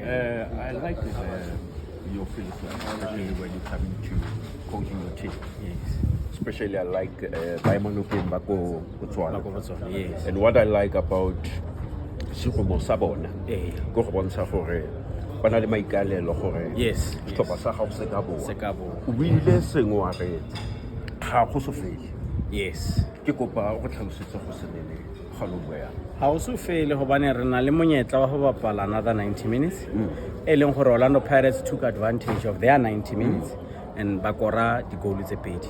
I like your philosophy, especially when you come to coaching your team. Especially I like Baemanokeng ba ko Botswana. Ba ko Botswana, yes. And what I like about serumo sa bona ke go bontsha gore ba na le maikalelo gore setlhopha sa gago se ka boa. Se ka boa. O buile sengwe wa re ga go so fele. Ke kopa o go tlhalosetse go se nene ga lo bua yang. Ha o so fele hobane re na le monyetla wa ho bapala another 90 minutes, e leng gore Orlando Pirates took advantage of their 90 minutes and ba kora di-goal tse pedi.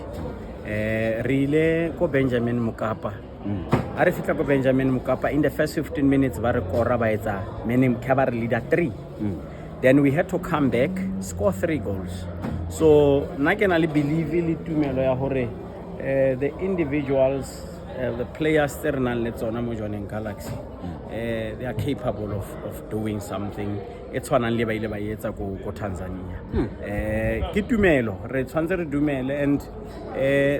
Re ile ko Benjamin Mkapa. Ha re fihla ko Benjamin Mkapa, in the first 15 minutes ba re kora, ba etsa meaning ke ba re leader 3. Then we had to come back, score 3 goals. So nna ke na le believe le tumelo ya hore the individuals, the players tse re nang le tsona mo Jwaneng Galaxy, they are capable of doing something e tshwanang le ba ile ba etsa ko Tanzania. Ke tumelo, re tshwanetse re dumele, and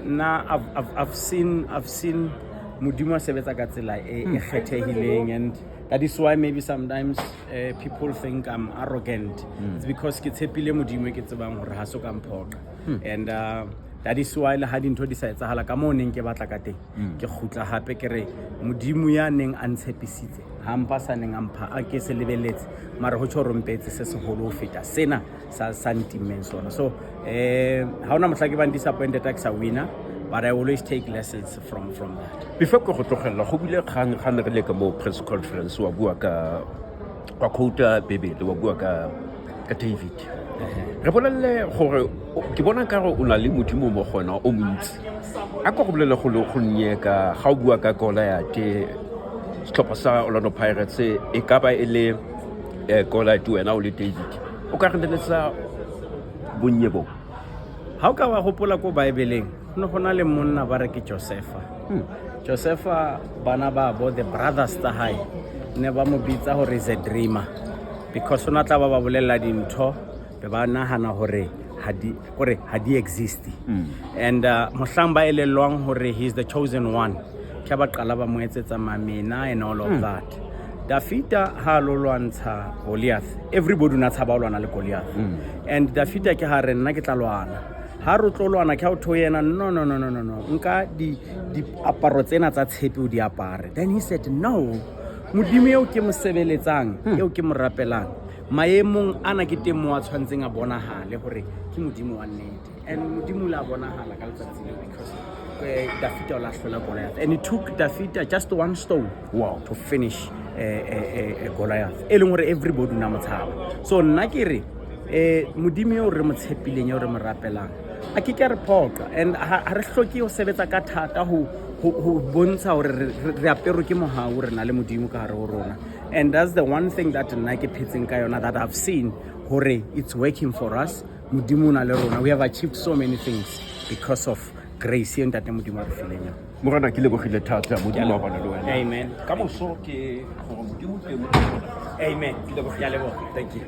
nna I've seen Modimo a sebetsa ka tsela e kgethehileng, and that is why maybe sometimes people think I'm arrogant. It's because ke tshepile Modimo e ke tsebang hore ha so ka mphoqa. And that is why le ha dintho di sa etsahala ka moo neng ke batla ka teng, ke kgutla hape ke re Modimo ya neng a ntshepisitse ha mpa sa neng a mpha a ke se lebeletse, mara ho tjho rompetse se seholo ho feta sena sa ntimmeng sona. So ha hona mohla ke bang disappointed ha ke sa winner, but I always take lessons from that. Before ke go tlogelela, go bile kgang ga ne re le ka mo press conference, wa bua ka wa quota Bebele, wa bua ka David. Re bolelele gore ke bona ka gore o na le Modimo mo gona o montsi. A ko go bolele go le go nnye ka ga o bua ka Goliath, setlhopha sa Orlando Pirates e ka ba e le Goliath, wena o le David. O ka re neletsa bonnye bo? Ha o ka wa gopola ko Bibleng, go ne go na le monna ba re ke Josefa. Josefa, bana ba bo, the brothers tsa hae ne ba mo bitsa hore is a dreamer, because o na tla ba bolella dintho be ba nahana hore ha di kore ha di exist. And mohlang ba elellwang hore he is the chosen one, ke ba qala ba mo etsetsa mamena and all of that. Dafita ha lo lwantsha Goliath, everybody o na tshaba ho lwana le Goliath. And Dafita ke ha re nna ke tla lwana. Ha re tlo lwana ke ha o tho yena, no, no, no, no, no, no, nka di diaparo tsena tsa tshepe o di apare. Then he said, no, Modimo eo ke mo sebeletsang, eo ke mo rapelang, maemong ana ke teng mo a tshwantseng a bonahale hore ke Modimo wa nnete. And Modimo o ile a bonahala ka letsatsi leo, because Dafita o la hlola Goliath, and it took Dafita just one stone to finish Goliath, e leng hore everybody o na mo tshaba. So nna ke re Modimo eo re mo tshepileng, eo re mo rapelang, a ke ke re phoqa, and ha re hloke ho sebetsa ka thata ho bontsha hore re aperwe ke mohau, re na le Modimo ka hare ho rona. And that's the one thing that nna ke phetseng ka yona, that I've seen hore it's working for us. Modimo o na le rona. We have achieved so many things because of grace e ntate Modimo a re fileng yona. Morena, ke lebogile thata. Modimo a bana le wena. Amen. Ka moso ke gore Modimo teng. Amen. Ke a leboga. Thank you.